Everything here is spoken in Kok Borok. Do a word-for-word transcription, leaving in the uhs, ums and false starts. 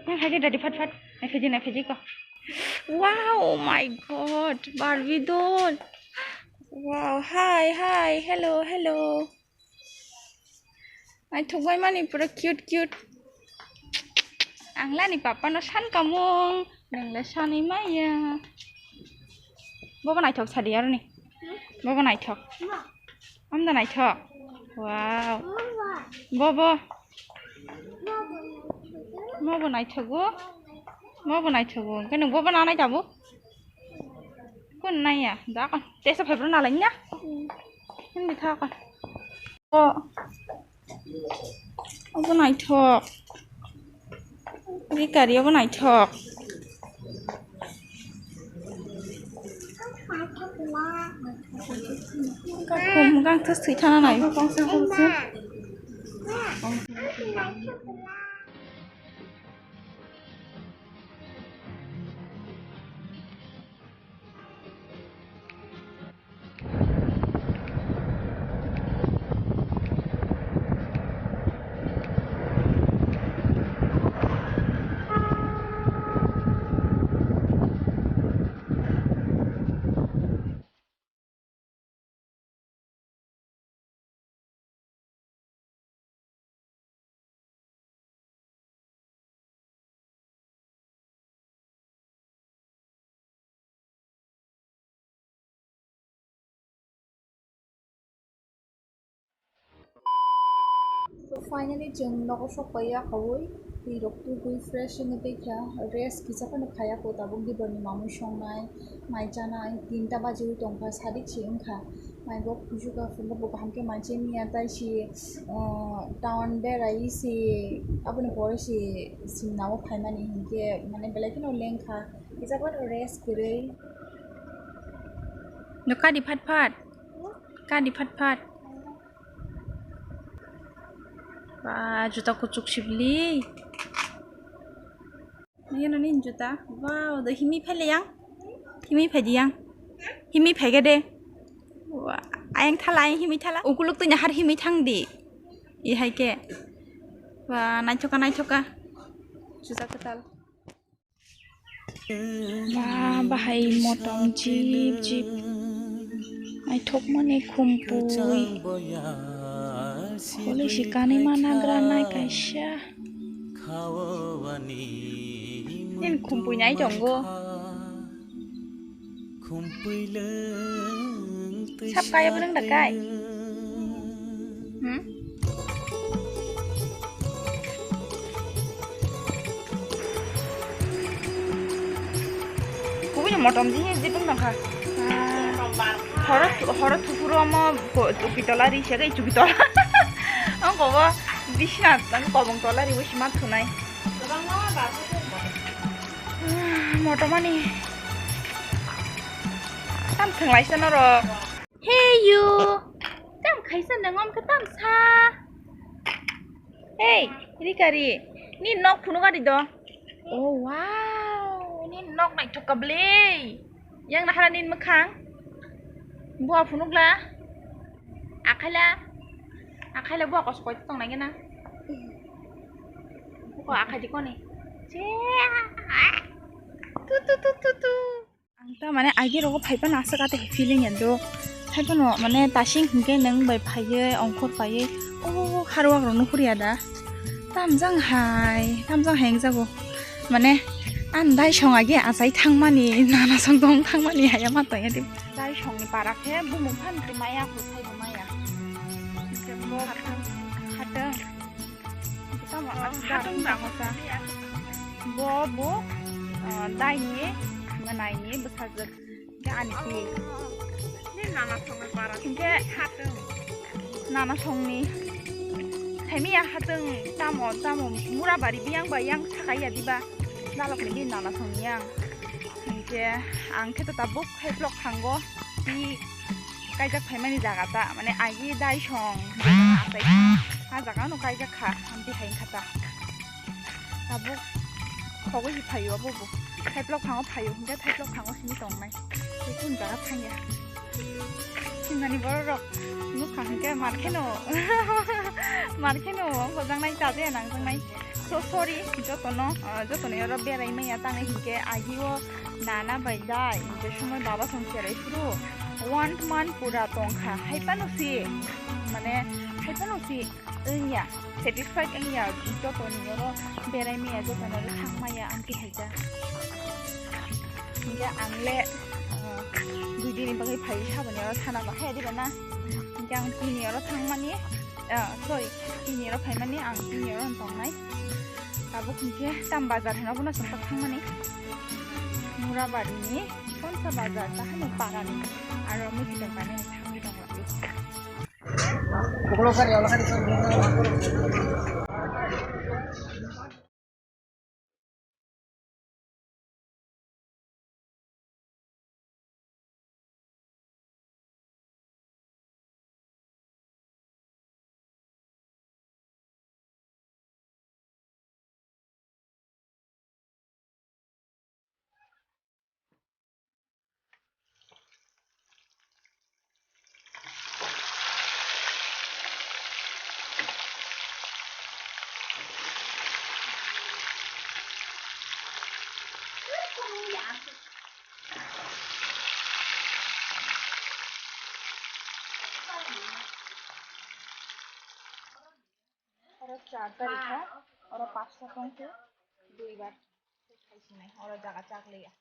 Nang hai de dadi phat phat. Nai phaji, nai phaji ko. Wow, oh my God, Barbie doll. Wow, hi, hi, hello, hello. Naithok bai mani pura cute, cute. Ang lani papa no san kamung, nang le sanwi maya. Bobo naithok sadi aroni. Bobo naithok. Amda naithok. Wow. Bobo. Mobo naithogo. Mobo naithogo. Khe nwng bobo nanai tabuk? Kun naiya. Da kon. Tesa phebro nalai na? Hindi tha kon. O. Obo naithok. Ri kari obo naithok. Kakhum gang thus thwi thana nai. So finally chwng nogo sok paiya khaui, twi rok tubui fresh wngwi tei kha rest kisa phano khaiya kho tabuk dibor ni mamui songnai, mai chanai tinta bajiui tongkha sadik si wngkha, mai bo kuchuk aphuru bo kaham khe manchimiya tai si, ah, town berai si aboni pore si simna o phaimani hinkhe mane belai kheno lengkha kisa phano rest kwrwi. No kadi phat phat. Kadi phat phat. Ba, juta kuchuk sibli. Nini nini juta. Wow, do himi phele yang. Himi phedi yang. Himi phege de. Wa, ayang thala, ayang himi thala. Ukuluk tu nyahar himi thang di. I hai ke. Wa, naithoka, naithoka. Juta ketal. Ba, bahai motom jip jip. Naithokmani khumpui. Holi si kanwi ma nagra nai kaisa. Nini khumpui nai tongo. Sap kaya bwrwng da kai. Hmm? Kubui no motom jini jibung tongkha. Horo horo thupuru omo chuki tola ri se gai chuki tola. Ang kobo bisna ang kobong tola ri wisi ma thunai. Motomani. Tam thwnglai se norok. Hey you. Tam khaisa nang om khe tam sa. Hey, Rikari. Ni nok phunuk ari do. Oh wow. Ni nok naithok ka ble. Yang nahara ni mwkhang. Bua phunuk la. Akhaila. Akhaila bua kos koi tong nai na. Ko akhai di koni. Che. Tu tu tu tu tu. Ang ta mane agi rogo phaipa nasa kate feeling ya do. Phaipa no mane tasing hingke nang bai phaiye ongkhor paiye. Oh harwak rok no hurya da. Tamjang hai, tamjang hai wngjago. Mane, an dai song age achai thangmani, nana song tong thangmani haya ma tong ya di. Dai song ni para khe bumung phan ti maya, hwsai bo maya. Hingke bo hatang, hatang. Tamo hatang jang hosa. Bo, bo, ah, dai ni, manai ni bwsajwk. Hingke ani phi. Ni nana song ni para. Hingke hatang. Nana songni. Thaimi ya hatwng tamo tamo mura bari biyang ba yang sakai ya diba. Dalok ni bini nana songni yang. Hingke ang khe to tabuk hai vlog thango. Bi kaijak phaimani jaga ta mane agi dai song. Ha jaga no kaijak kha. Amti hai kha ta. Tabuk khogwi si phaio abo bo. Thaiplok phango phaio, hingke thaiplok phango simi tongnai. Tei kun jaga thangya. Sinani borok rok nukha hingke mar kheno. Mar kheno, ang bojaknai, chabe nangjaknai. So sorry, jotono, ah, jotoni oro berai maya tangwi hinkhe agio nana bai dai, je somoi baba song cherai phuru one month pura tongkha, haipano si, mane, haipano si wngya, satisfied wngya, jotoni oro berai maya, jotoni oro thang maya, ang khe haikha. Hinkhe ang le, ah, dui din ni bagwi phai saboni oro thana ba hai diba na, hinkhe ang tini oro thangmani. Ah, sorry, tini oro phaimani ang tini oro tongnai. Tabuk hinkhe tam bazar hino bono chwng tak thangmani. Murabari ni Ponsa bazar ta hano para ni. Aro muitu tong painani thangwi tong laio. Oro char tarikha, oro pasta tongkhe, duibar khaisini, oro jaga chak liya.